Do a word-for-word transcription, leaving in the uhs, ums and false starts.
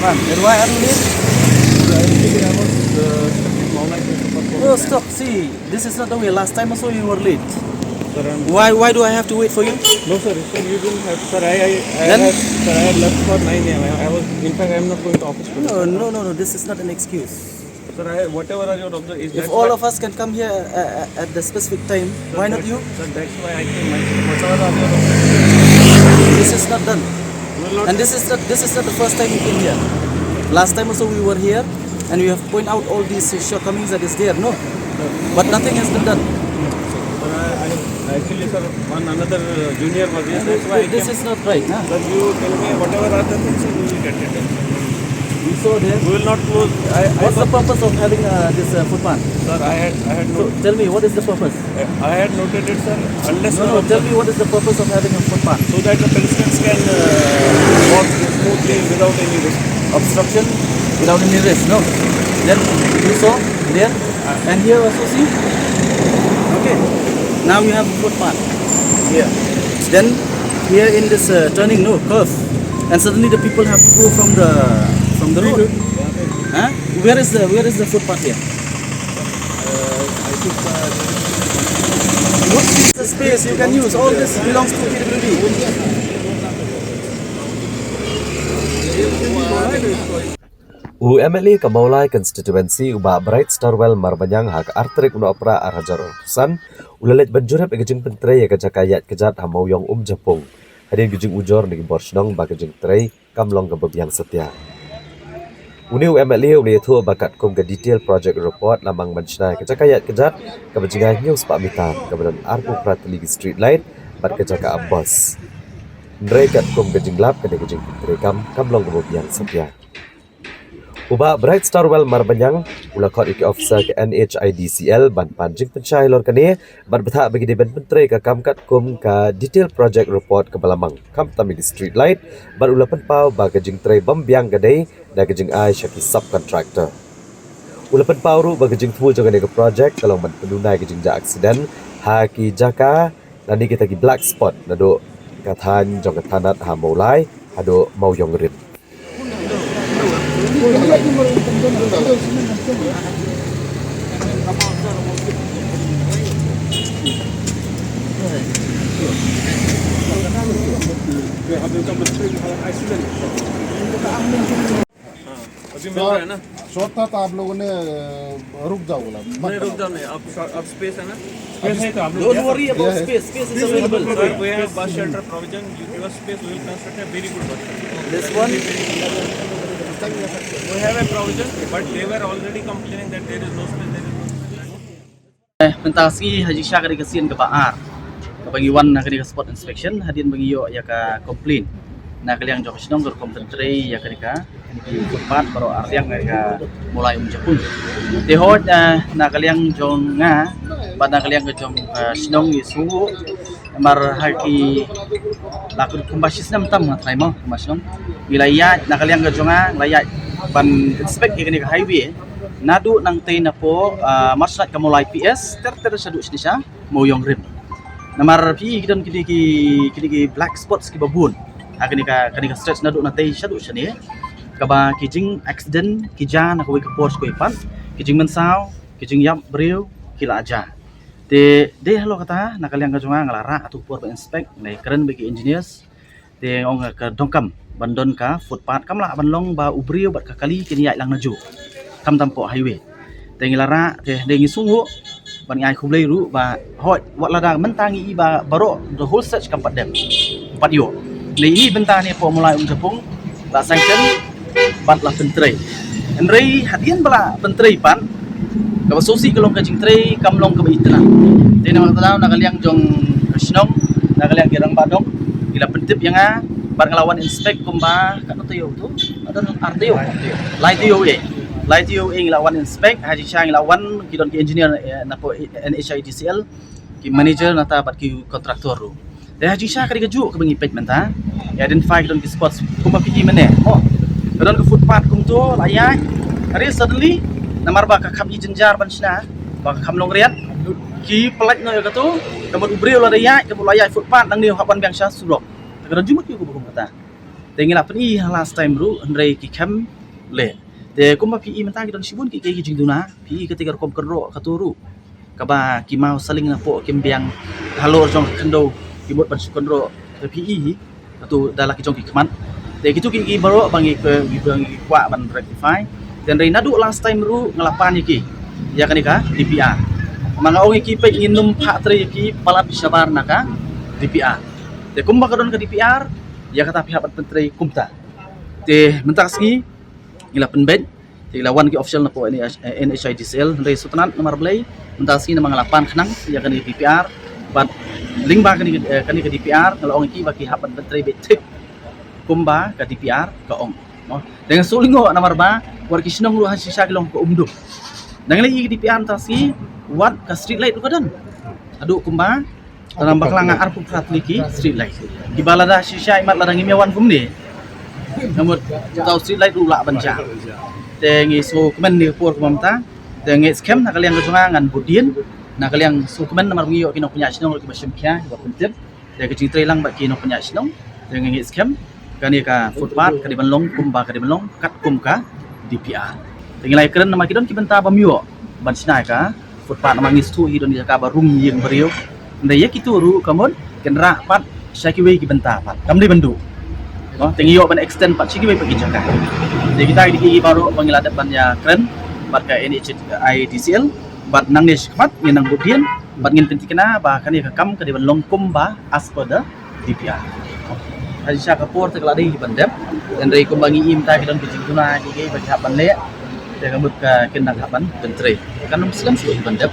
And why are you late? Actually, I was uh, stuck in Mawlai Principal. No, stop. See, this is not the way. Last time also you were late. Sir, I'm Why, why do I have to wait for you? No, sir. Sir, you didn't have. Sir, I, I, I Then? Had, sir, I had left for nine a m. I, I was, in fact, I am not going to office today. No, no, no, no. This is not an excuse. Sir, I, whatever are your objections, is If that all why of us can come here uh, uh, at the specific time, Sir, why not that, you? Sir, that's why I came myself. Whatever are your objections, This is not done. Will not And this is not this is not the first time you came here. Last time also we were here and we have point out all these shortcomings that is there. No, but nothing has been done. Sir, I, I actually, sir, one another uh, junior was here. That's why I This came. Is not right, na? Sir, you tell me whatever are the things, sir, we will get it done. We saw there. We will not close. I, I What's the was purpose of having uh, this uh, footpath? Sir, I had, I had So no. Tell me, what is the purpose? I had noted it, sir. Unless No, no, no, tell me what is the purpose of having a footpath? So that the pedestrians can uh, walk smoothly without any risk. Obstruction without any risk, no? Then you saw there and here also see. Okay. Now you have a footpath here. Then here in this uh, turning, no, curve, and suddenly the people have to go from the from the road. Huh? Where is the where is the footpath here? What is the space you can use? All this belongs to P W D. U M L A ka Mawlai constituency u Bah Bright Starwell Marbaniang ha ka ar tarik u Nohprah ar hajar arphew san u la leit ban jurip ïa ka jingpyntrei ïa ka jaka ïaid kjat ha Mawiong Umjapung. Hadien ka jingujor na ki bor shnong ba ka jingtrei kam long kaba biang satia. Une u M L A u la ïathuh ba katkum ka detail project report la mang ban shna ïa ka jaka ïaid kjat kaba jngai hynñiew spah mitar kaba don arphew phra tylli ki street light bad ka jaka ap bus. Hynrei katkum ka jinglap kane ka jingpyntrei kam kam long kaba biang satia. U Bah Bright Starwell Marbaniang u la khot ïa ki officer ka N H I D C L ban pan jingpynshai halor kane bad bthah ba ki dei ban pyntrei ka kam katkum ka detail project report kaba la mang, khamtam ïa ki street light, bad u la pynpaw ba ka jingtrei bym biang ka dei da ka jingai sha ki subcontractor. U la pynpaw ruh ba ka jingthmu jong kane ka project ka long ban pynduna ïa ka jingjia accident ha ki jaka lane kita ki black spot naduh ka thaiñ jong ka thanat ha Mawlai haduh Mawiong Rim. अभी मिल रहा है ना? शॉर्ट था तो आप लोगों ने रुक जाओ बोला, मत नहीं, रुक बनाओ। जाओ, नहीं, अब शॉर्ट, अब स्पेस है ना? स्पेस है तो आप लोग Don't worry about space. Space is available. Sir, we have bus shelter provision. You give us space, we will construct a very good bus shelter. This one. We have a provision, but they were already complaining that there is no space, there is no space. Eh, mynta sngi ha jingshisha ka dei ka sien kaba ar kaba ngi wan na ka dei ka spot inspection hadien ba ngi ïoh ïa ka complaint na ka liang jong ka shnong ka rukom pyntrei ïa ka dei ka footpath baroh arliang ka dei ka Mawlai Umjapung. Te hooid, eh, na ka liang jong nga bad na ka liang ka jong ka shnong ngi sngewnguh namar ha ki la kumba shisnem tam nga trai mo kumba shnong ngi la ïaid na ka liang ka jong nga ngi la ïaid ban inspect ïa ka dei ka highway. Naduh nangtei napoh, ah, Marshlight ka Mawlai P S ter ter shaduh shane sha Mawiong Rim. Namar phi ki don kine ki kine ki black spots kiba bun ha kane ka kane ka stretch naduh nangtei shaduh shane kaba ki jing accident ki jia na kawei ka por sha kawei pat, ki jingmynsaw, ki jingïap briew ki la jia. Te dei halor kata na ka liang ka jong nga nga la rah ha tu por ba inspect, nga la kren bad ki engineers. Te ong ka donkam ban don ka footpath, kam lah ban long ba u briew bad ka kali kin ïaid lang najuh, khamtam poh highway. Te ngi la rah, te dei ngi sngewnguh bad ngi ai khublei ruh ba hooid wat lada mynta ngi i ba baroh the whole stretch kam pat dem, pat ïoh. Lei i bynta ne poh Mawlai Umjapung la sanction bad la pyntrei. Hynrei hadien ba la pyntrei pat kaba sngewsih ka long ka jingtrei kam long kaba itynnad. Te namar kata na ka liang jong ka shnong, na ka liang ki rangbah dong, ki la pyntip ïa nga bad nga la wan inspect kumba katno taïew tu? Ka don ar taïew. Lai taïew eh. Lai taïew eh ngi la wan inspect, ha jingshisha ngi la wan ki don ki engineer, eh, napoh N H I D C L, ki manager nangta bad ki contractor ruh. Te ha jingshisha ka dei kajuh kaba ngi peit mynta. Ngi identify ka don ki spots kumba phi i mynne. Oh. Ka don ka footpath kumto la ïaid. Hynrei suddenly namar ba ka kham i jynjar ban shna ba ka kham long riat, ki pynlait noh ïa kato. Ka mut u briew lada ïaid, ka mut la ïaid footpath nangne u hap wan biang sha surok. Te ka don jingmut ïa u kumba kumta. Te ngi la pyni ha last time ruh, hynrei ki khlem leh. Te kumba phi i mynta ki don shibun ki, ki, ki jingduna, phi i kata ka rukom kynroh katu ruh. Kaba ki maw saling na poh kim biang halor jong ka khyndew ki mut ban shu kynroh. Te phi i katu da la ki jong ki khmat. Te kitu ki, ki baroh ba ngi, ki, ki, ba ngi kwah ban rectify. Te hynrei naduh last time ruh nga la pan ïa ki ïa kane ka D P R. Ma nga ong ïa ki peit ngin nym phah trei ïa ki palat shabar na ka D P R. Te kumba ka don ka D P R, ïa kata phi hap ban pyntrei kumta. Te mynta ka sngi ngi la pynbeit, te ngi la wan ki official na poh N H, eh, N H I D C L, hynrei sngewtynnat namar balei, mynta ka sngi namar nga la pan khnang ïa kane ka D P R, bad lyngba kane ka, eh, kane ka D P R nga la ong ïa ki ba ki hap ban pyntrei beit thik kumba ka D P R ka ong. Mo, te nga shu lyngngoh namar ba wat ki shnong ruh ha shisha ki long ka um dum. Nang lei ïa ka D P R mynta ka sngi, wat ka street light ruh ka don. Haduh kumba Tang ba ka la nga arphew phra tylli ki street light. Kiba lada shisha imat lada ngim ïa wan kumne, namut tau street light ruh lah ban jah. Te ngi sngewkmen ne por kumta. Te ngi skhem na ka liang ka jong nga ngan bud dien. Na ka liang sngewkmen namar ngi ïoh ki nongpynïaid shnong kiba shim khia kiba pyntip. Te ka jingtrei lang bad ki nongpynïaid shnong. Te ngi skhem kane ka footpath ka dei ban long kumba ka dei ban long katkum ka D P R. Te ngi la kren namar ki don ki bynta bym ïoh ban shna ïa ka footpath namar ngi sngewthuh hi don ïa ka ba rung ïing briew. Hynrei ïa kitu ruh ka mut kin rah pat sha kiwei ki bynta pat. Kam dei ban duh. Mo, te ngi ïoh ban extend pat sha kiwei pat ki jaka. Te kita ki dei ki baroh ba ngi la dep ban ïa kren bad ka N H I D C L bad nangne shakhmat ngin nang bud dien bad ngin pynthikna ba kane ka kam ka dei ban long kumba as per the D P R. Ha shisha ka por te ka la dei ban dep. Hynrei kumba ngi i mynta ki don ki jingduna ki, ki ba ki hap ban leh. Te ka mut ka kin nang hap ban pyntrei. Kan ym slem shuh ban dep.